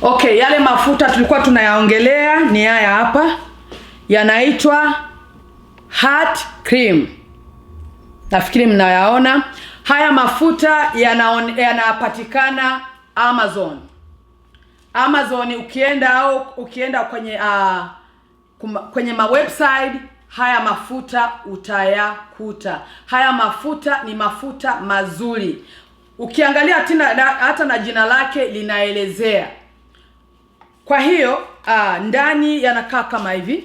Okay, yale mafuta tulikuwa tunayaongelea ni haya hapa, yanaitwa Heart Cream. Nafikiri mnayaona haya mafuta yanapatikana Amazon. Amazon ukienda au ukienda kwenye kwenye ma website haya mafuta utayakuta. Haya mafuta ni mafuta mazuri, ukiangalia tina, hata na jina lake linaelezea. Kwa hiyo ndani yanakaa kama hivi.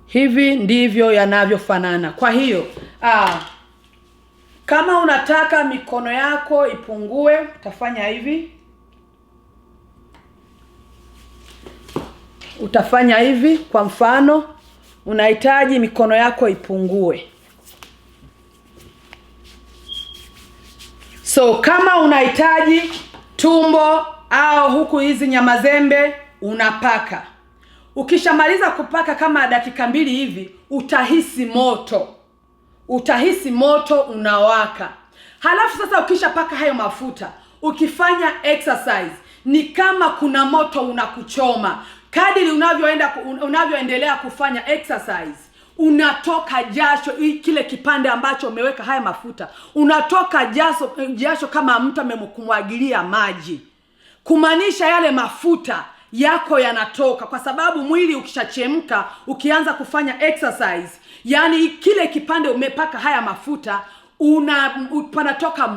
Hivi ndivyo yanavyofanana. Kwa hiyo kama unataka mikono yako ipungue, utafanya hivi, utafanya hivi. Kwa mfano, unahitaji mikono yako ipungue. So kama unahitaji tumbo au huku hizi nyama zembe, unapaka. Ukishamaliza kupaka kama dakika 2 hivi, utahisi moto, utahisi moto unawaka. Halafu sasa ukishapaka hayo mafuta, ukifanya exercise ni kama kuna moto unakuchoma. Kadiri unavyoendelea kufanya exercise, unatoka jasho, kile kipande ambacho umeweka haya mafuta, unatoka jasho kama mtu amekumwagilia maji, kumaanisha yale mafuta yako yanatoka, kwa sababu mwili ukishachemka, ukianza kufanya exercise, yani kile kipande umepaka haya mafuta, panatoka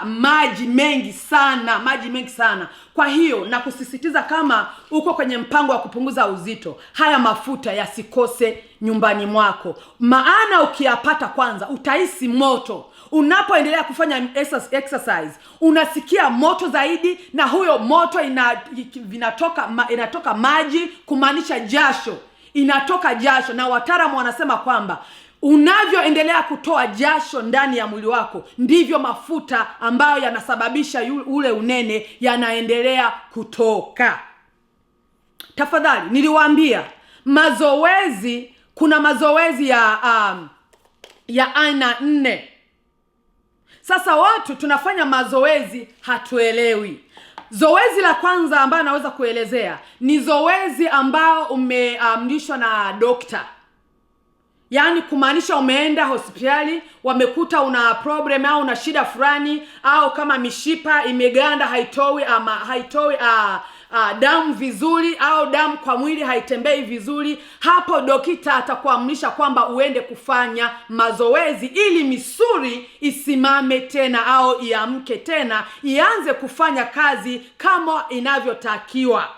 maji mengi sana, maji mengi sana. Kwa hiyo na kusisitiza, kama uko kwenye mpango wa kupunguza uzito, haya mafuta yasikose nyumbani mwako, maana ukiyapata kwanza utahisi moto. Unapoendelea kufanya exercise unasikia moto zaidi, na huyo moto inatoka maji, kumaanisha jasho, inatoka jasho. Na wataalamu wanasema kwamba unavyoendelea kutoa jasho ndani ya mwili wako, ndivyo mafuta ambayo yanasababisha ule unene yanaendelea kutoka. Tafadhali, niliwaambia mazoezi, kuna mazoezi ya aina 4. Sasa watu tunafanya mazoezi hatuelewi. Zoezi la kwanza ambayo naweza kuelezea ni zoezi ambao umeamrishwa na dokta. Yaani kumaanisha umeenda hospitali, wamekuta una problem au una shida fulani, au kama mishipa imeganda haitoi ama haitoi, damu vizuri, au damu kwa mwili haitembei vizuri. Hapo dokita atakuamrisha kwamba uende kufanya mazoezi ili misuli isimame tena au iamke tena, ianze kufanya kazi kama inavyotakiwa.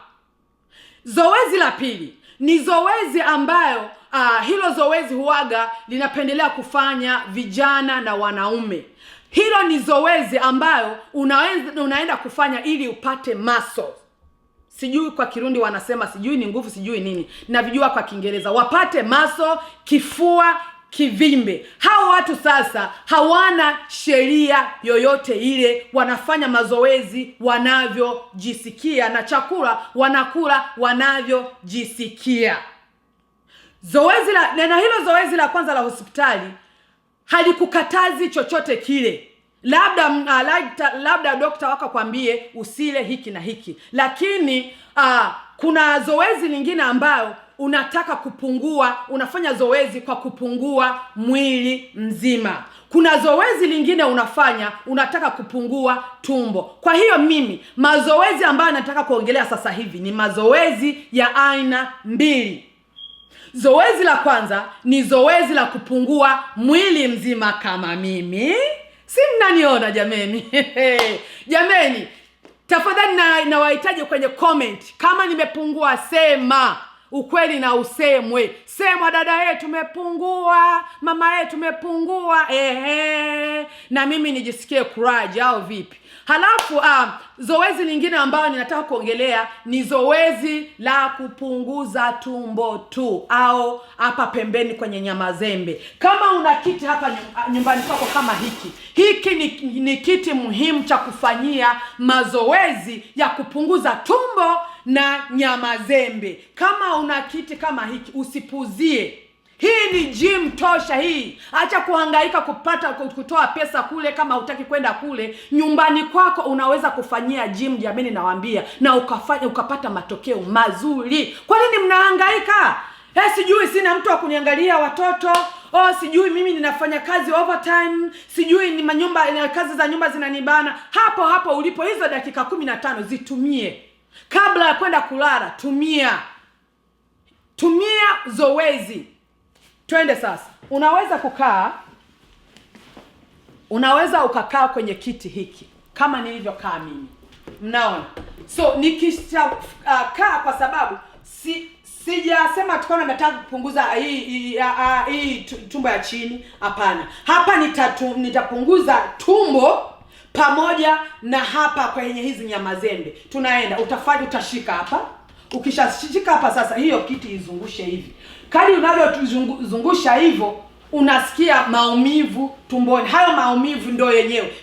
Zoezi la pili ni zoezi ambayo hilo zoezi huaga linapendelea kufanya vijana na wanaume. Hilo ni zoezi ambayo unaenda kufanya ili upate muscle. Sijui kwa Kirundi wanasema, sijui ni nguvu, sijui nini, navijua kwa Kiingereza. Wapate muscle, kifua kivimbe. Hao watu sasa hawana sheria yoyote ile, wanafanya mazoezi wanavyojisikia na chakula wanakula wanavyojisikia. Na hilo zoezi la kwanza la hospitali halikukatazi chochote kile. Labda dokta wako akwambie usile hiki na hiki. Lakini kuna zoezi lingine ambayo unataka kupungua, unafanya zoezi kwa kupungua mwili mzima. Kuna zoezi lingine unafanya unataka kupungua tumbo. Kwa hiyo mimi mazoezi ambayo nataka kuongelea sasa hivi ni mazoezi ya aina 2. Zoezi la kwanza ni zoezi la kupungua mwili mzima kama mimi. Si mnaniona jameni? Jameni, tafadhali nawahitaji kwenye comment. Kama nimepungua sema ukweli na usemwe. Semwa dada yetu tumepungua, mama yetu tumepungua, ehe, na mimi nijisikie courage au vipi? Halafu zoezi lingine ambayo ninataka kuongelea ni zoezi la kupunguza tumbo tu au hapa pembeni kwenye nyama zembe. Kama una kiti hapa nyumbani kwako kama hiki, hiki ni kiti muhimu cha kufanyia mazoezi ya kupunguza tumbo na nyama zembe. Kama una kiti kama hiki usipuzie. Hii ni gym tosha hii. Acha kuhangaika kupata kutoa pesa kule kama hutaki kwenda kule. Nyumbani kwako unaweza kufanyia gym, jamani, nawaambia, na ukafanya ukapata matokeo mazuri. Kwa nini mnahangaika? Eh, sijui sina mtu wa kuniangalia watoto. Oh, sijui mimi ninafanya kazi overtime, sijui ni manyumba, kazi za nyumba zinanibana. Hapo hapo ulipo, hizo dakika 15 zitumie kabla ya kwenda kulala. Tumia zoezi. Twende sasa. Unaweza kukaa, unaweza ukakaa kwenye kiti hiki kama nilivyokaa mimi, mnaona? So nikisha kaa, kwa sababu sijasema tukaona nataka kupunguza hii tumbo ya chini. Hapana, hapa nitapunguza tumbo pamoja na hapa kwenye hizi nyama zembe. Tunaenda, utafanya, utashika hapa. Ukishashika hapa sasa, hiyo kiti izungushe hivi. Kadri unavyozungusha hivyo, unasikia maumivu tumboni. Hayo maumivu ndio yenyewe.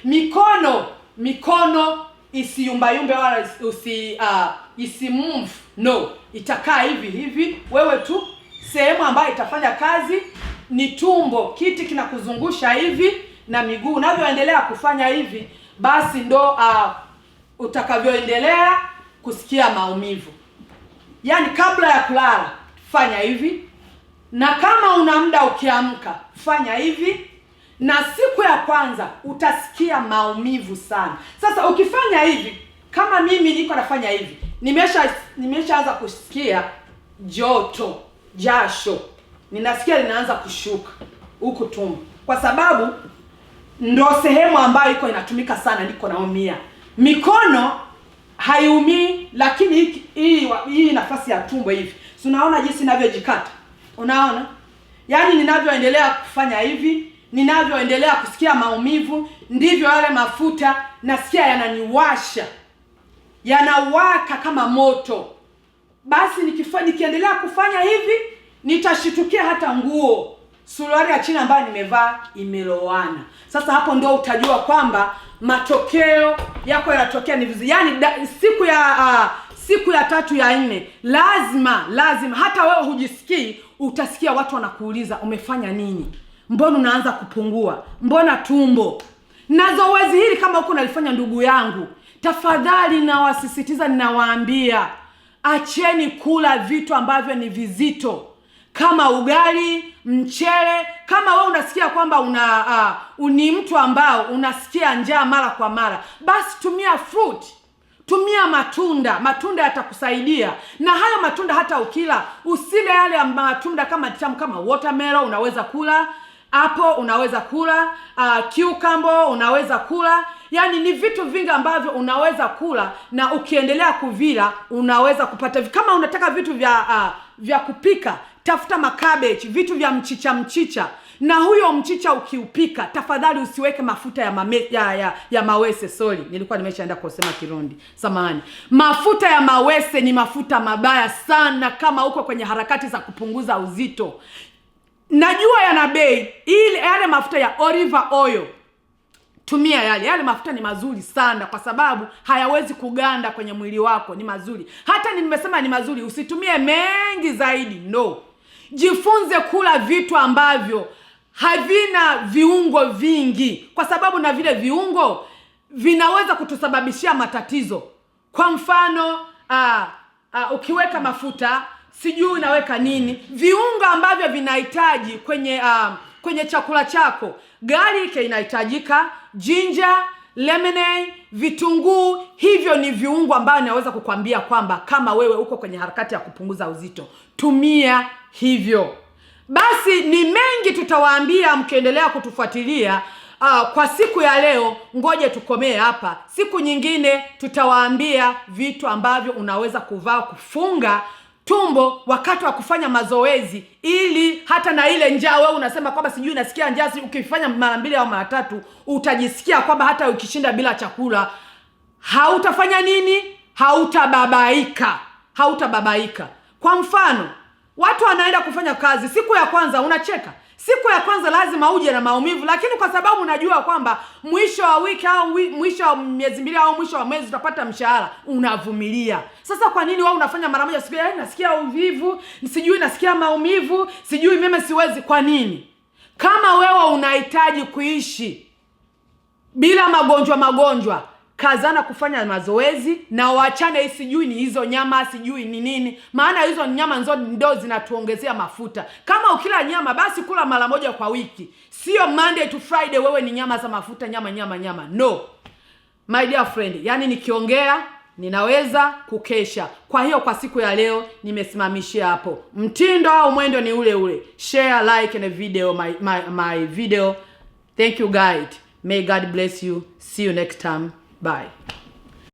Mikono isiyumbayumbe wala isimove, no, itakaa hivi hivi. Wewe tu sehemu ambayo itafanya kazi ni tumbo. Kiti kinakuzungusha hivi na miguu. Unavyoendelea kufanya hivi, basi ndo utakavyoendelea kusikia maumivu. Yaani kabla ya kulala fanya hivi, na kama una muda ukiamka fanya hivi, na siku ya kwanza utasikia maumivu sana. Sasa ukifanya hivi, kama mimi niko nafanya hivi, nimeshaanza kusikia joto, jasho, ninasikia linaanza kushuka huku tumbo, kwa sababu ndo sehemu ambayo iko inatumika sana, niko naumia. Mikono haiumii, lakini hii nafasi ya tumbo hivi, si unaona jinsi ninavyojikata? Unaona, yaani ninavyoendelea kufanya hivi, ninavyoendelea kusikia maumivu, ndivyo yale mafuta nasikia yananiwasha, yanawaka kama moto. Basi nikiendelea kufanya hivi, nitashitukia hata nguo, suruali ya chini ambayo nimevaa imelowana. Sasa hapo ndo utajua kwamba matokeo yako yanatokea ni vizuri. Yaani siku ya tatu ya nne, lazima hata wewe hujisikii, utasikia watu wanakuuliza umefanya nini, mbona unaanza kupungua, mbona tumbo. Na zoezi hili kama huko nalifanya, ndugu yangu, tafadhali nawasisitiza, ninawaambia, acheni kula vitu ambavyo ni vizito kama ugali, mchele. Kama wewe unasikia kwamba ni mtu ambao unasikia njaa mara kwa mara, basi tumia fruit, tumia matunda. Matunda yatakusaidia. Na hayo matunda hata ukila, usile yale matunda kama tamu kama watermelon, unaweza kula apple, unaweza kula cucumber, unaweza kula. Yaani ni vitu vingi ambavyo unaweza kula, na ukiendelea kuvila unaweza kupata. Kama unataka vitu vya kupika, tafuta makabeji, vitu vya mchicha mchicha. Na huyo mchicha ukiupika, tafadhali usiweke mafuta ya mawese. Sorry, nilikuwa nimeshaenda kusema Kirundi, samahani. Mafuta ya mawese ni mafuta mabaya sana kama uko kwenye harakati za kupunguza uzito. Najua yana bei, ile yale mafuta ya olive oil, tumia yale. Yale mafuta ni mazuri sana kwa sababu hayawezi kuganda kwenye mwili wako, ni mazuri. Hata nimesema ni mazuri, usitumie mengi zaidi, no. Jifunze kula vitu ambavyo havina viungo vingi, kwa sababu na vile viungo vinaweza kutusababishia matatizo. Kwa mfano, ukiweka mafuta, sijui unaweka nini, viungo ambavyo vinahitaji kwenye chakula chako. Garlic inahitajika, ginger, lemon, vitunguu. Hivyo ni viungo ambavyo naweza kukwambia kwamba kama wewe uko kwenye harakati ya kupunguza uzito, tumia hivyo. Basi ni mengi tutawaambia mkiendelea kutufuatilia. Kwa siku ya leo ngoje tukomee hapa. Siku nyingine tutawaambia vitu ambavyo unaweza kuvaa kufunga tumbo wakati wa kufanya mazoezi, ili hata na ile njaa, wewe unasema kwamba sijui nasikia njaa, ukifanya mara mbili au mara tatu utajisikia kwamba hata ukishinda bila chakula hautafanya nini, hautababaika, hautababaika. Kwa mfano, Watu wanaenda kufanya kazi, siku ya kwanza unacheka. Siku ya kwanza lazima uje na maumivu, lakini kwa sababu unajua kwamba mwisho wa wiki au mwisho wa miezi 2 au mwisho wa mwezi utapata mshahara, unavumilia. Sasa kwa nini wewe unafanya mara moja, siku nasikia uvivu, sijui nasikia maumivu, sijui mimi siwezi? Kwa nini? Kama wewe unahitaji kuishi bila magonjwa magonjwa, kazana kufanya mazoezi na waachane, sijui ni hizo nyama, sijui ni nini, maana hizo nyama ndo zinatuongezea mafuta. Kama ukila nyama basi kula mara moja kwa wiki, sio Monday to Friday wewe ni nyama za mafuta, nyama nyama nyama. No my dear friend, yani nikiongea ninaweza kukesha. Kwa hiyo kwa siku ya leo nimesimamishia hapo. Mtindo au mwendo ni ule ule. Share, like and video my video. Thank you guys. May God bless you. See you next time. Bye.